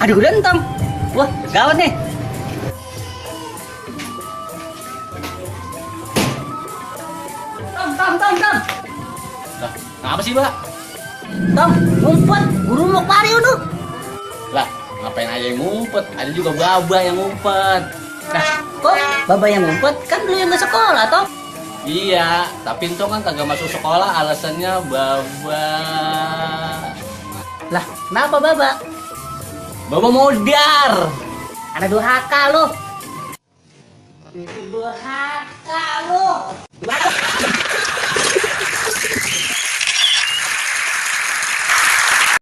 Aduh, Tom. Wah, gawat nih. Tom. Lah, kenapa sih, Mbak? Tom, ngumpet. Guru mau kemari unu. Lah, ngapain aja yang ngumpet? Ada juga Baba yang ngumpet. Nah, kok Baba yang ngumpet? Kan lu yang ke sekolah, Tom. Iya, tapi itu kan kagak masuk sekolah alasannya Baba. Lah, kenapa Baba? Baba modar. Ada durhaka lu. Durhaka lu.